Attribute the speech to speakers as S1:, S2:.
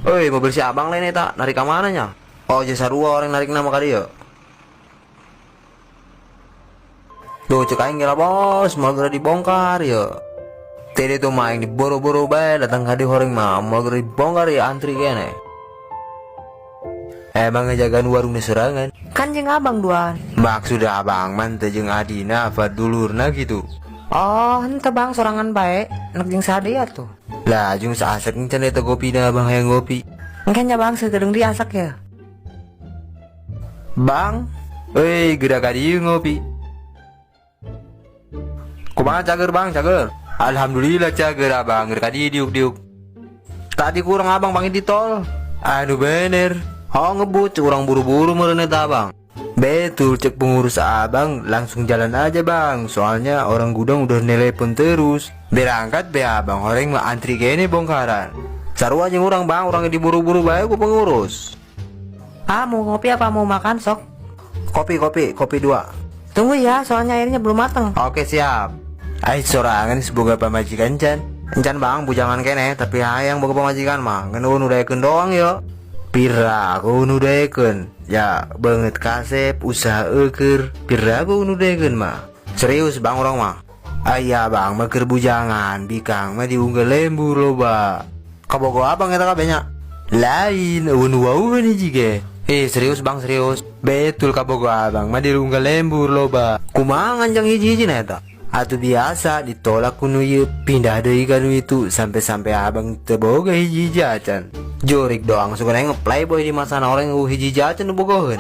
S1: Oi, mobil si abang lain eta, narik ka mana nya? Oh, jasa dua orang narik nama ka dieu. Tuh, cek aing gila bos, mau geura dibongkar ya. Tadi tuh mah aing diboro-boro bae datang ka dieu horeng mah mau geura dibongkar ya antri kene. Emang ngejagaan warung di serangan.
S2: Kan jeung abang duaan.
S1: Maksud abang man teh jeung adina apa dulurna gitu.
S2: Oh, henteu bang sorangan bae, nek jeung saha deui atuh.
S1: Lah jeung saasek can eta gopina abang hayang ngopi.
S2: Engke nya bang sakedeung deui asak ya.
S1: Bang, euy geura ka dieu ngopi. Kumaha cager bang, cager. Alhamdulillah cager abang, geura ka dieu diuk-diuk. Tadi kurang abang panggil di tol. Aduh bener. Oh ngebut, cek urang buru-buru meureun eta abang. Betul cek pengurus abang, langsung jalan aja bang. Soalnya orang gudang udah nelepon terus. Berangkat be abang, orang mah antri kene bongkaran. Sarua jeung urang bang, urang diburu-buru bae ku pengurus.
S2: Ah, mau ngopi apa mau makan sok?
S1: Kopi, kopi, kopi dua.
S2: Tunggu ya, soalnya airnya belum mateng.
S1: Oke siap. Ai sorangan semoga pamajikan can. Encan bang, bujangan kene, tapi hayang boga pamajikan mah. Ngeun nu daekeun doang yo. Pira aku nu daekeun. Ya banget kasep usaha eueur. Pira aku nu daekeun mah. Serius bang urang mah. Aya bang mah keur bujangan, bikang mah diunggah lembur loba. Kabogo abang eta kabeh nya. Lain eueun wauheun hiji ge. Serius bang serius. Betul kabogo abang mah diunggah lembur loba. Kumaha nganjang hiji-hiji na eta? Atuh biasa ditolak ku nu ieu pindah deui ka nu itu sampai-sampai abang teu boga hiji-hiji acan. Jurik doang suka nge playboy di masana orang hiji-hiji acan nu bogoheun.